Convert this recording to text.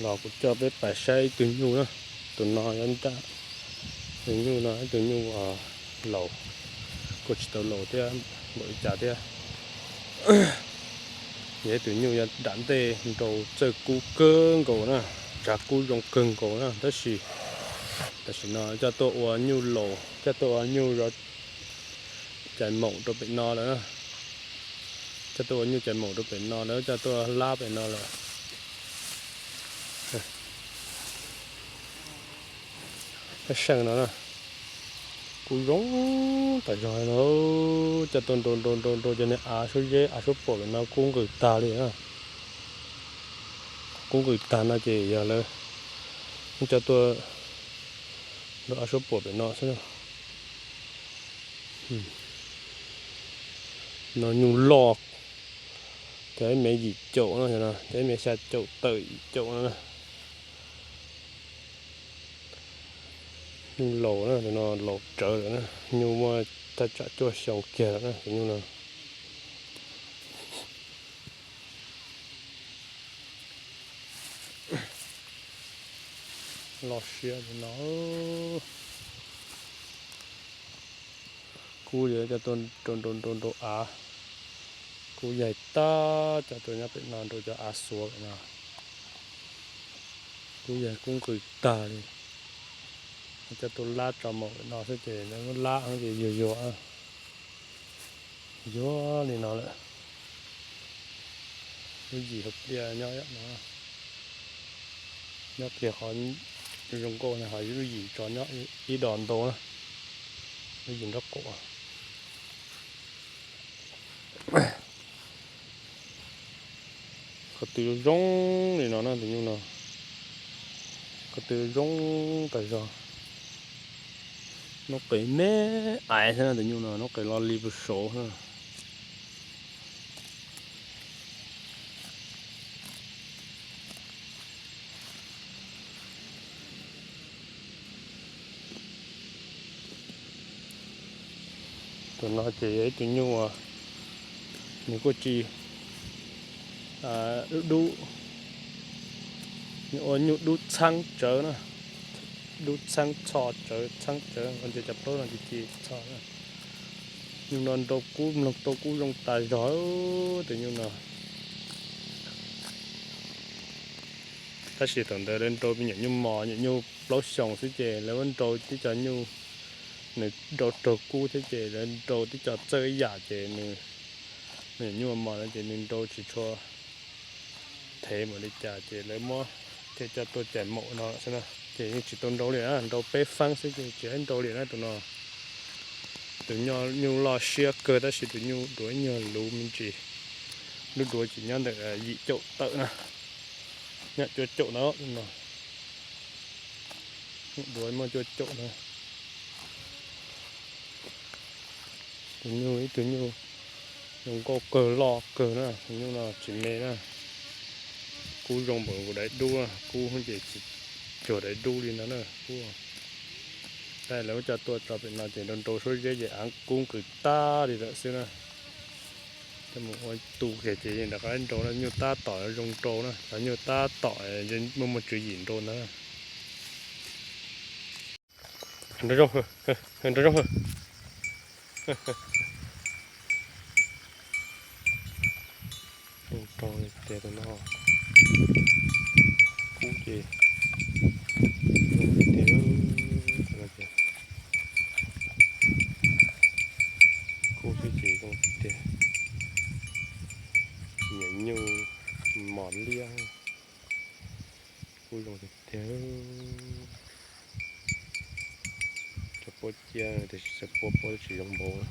Los kuv coj peb pais saib ib tug nyuj na. Tus no yog ib, tus nyuj no ib tug nyuj laus, kuj tsis tau laus thiab, npaum li cas thiab. Yog ib tug nyuj yog nram ntej nrau txawj kub kawg nkaus na, tsav kub zoo kawg nkaus na, tab sis tam sim no coj tuaj ua nyuj laus, coj tuaj ua nyuj zov cais maum rau pem no lawm na. Coj tuaj ua nyuj cais maum rau pem no lawm, coj tuaj lab pem no lawm. Peb seej no na, kub zoo tas zog no, coj tuaj nrau nrau nrau nrau cov niag av suab zeb av suab puam pem no kub nqws tag li na. Kub nqws tag no ces yog lawv coj tuaj nrau av suab puam pem no xwb. No nyuj loj, cov ib me yim caum no, cov ib me xya caum tawm yim caum no na. Nyuj laus na, tus no laus tsawv lawm na, nyuj muaj thaj tsam cuaj xyoo kiag lawm na tus nyuj no. Loj siab li no. Kub li coj tuaj nrau nrau nrau nrau av, kub yaig tag coj tuaj nyob pem no nrau cov av xuav pem no. Kub yaig kub nqws tag li. Coj tuaj lab tso maum pem no xwb ces lab ces yuag yuag, yuag li no lawm. Lub yim hauv pliaj nyob no, nyob pliag qhov zoo nkauj no ho lub yim tso nyob ib dos ntau na, lub yim nraub qaum. Ko tw zoo li no na tus nyuj no, ko tw zoo tas zog. Noob qes me aiv thiab na tus nyuj no, noob qes lo li pus saud na. Tus no ces yog ib tug nyuj, nws kuj tsis dub dub, ua nyuj dub txheeb tsawv na, dub txheeb txho tsawv, txheeb tsawv nkaus ces cov plaub no ces ci txho na. Nyuj no nrau kub mloog tau kub zoo tas zog tus nyuj no. Tab sis thaum ntawd lawv nrau me nyuam nyuj mos, nyuam nyuj plaub xyoos xwb ces lawv muab nrau tib co nyuj, nws nrau raug kub thiab ces lawv nrau tib co txawj ib yam ces nws, me nyuam nyuj mos no ces nws nrau tsis tshua thev npaum li cas ces lawv muab thiaj coj tuaj cais maum no xwb na. Ces yeej tsis tau nrau li na, nrau peb feeb xwb ces tsis nrau li na tus no. Tus nyuj loj siab kawg tab sis tus nyuj duav nyuag luv me ntsis, lub duav tseem nyob ntawm yim caum tawm na, nyob cuaj caum na no. Duav muaj cuaj caum na. Tus nyuj ib tug nyuj zoo nkauj kawg loj kawg na, tus nyuj no tsis me na. Kub zoo npaum nkaus daim dub na, kub ces tsis cuag daim dub li no na kub. Tab lawv muab coj tuaj tso pem no ces nrau nrau suab zeb ces av kub nqws tag li lawm xwb na. Coj mus ua tu kiag ces yeej rov qab nrau na, nyuj tab tom zoo nrau na, cov nyuj tab tom muaj muaj tswv yim nrau ntawd na. Nrau zoo, nrau zoo. Zoo nrau tiag tus no. Kub ces zoo tiag, tus no ces kub xwb ces zoo tiag. Nyuam nyuj mos liab, kub zoo tiag tiag. Cov puab ciab tiam sis cov puab puab tsis zoo npaum.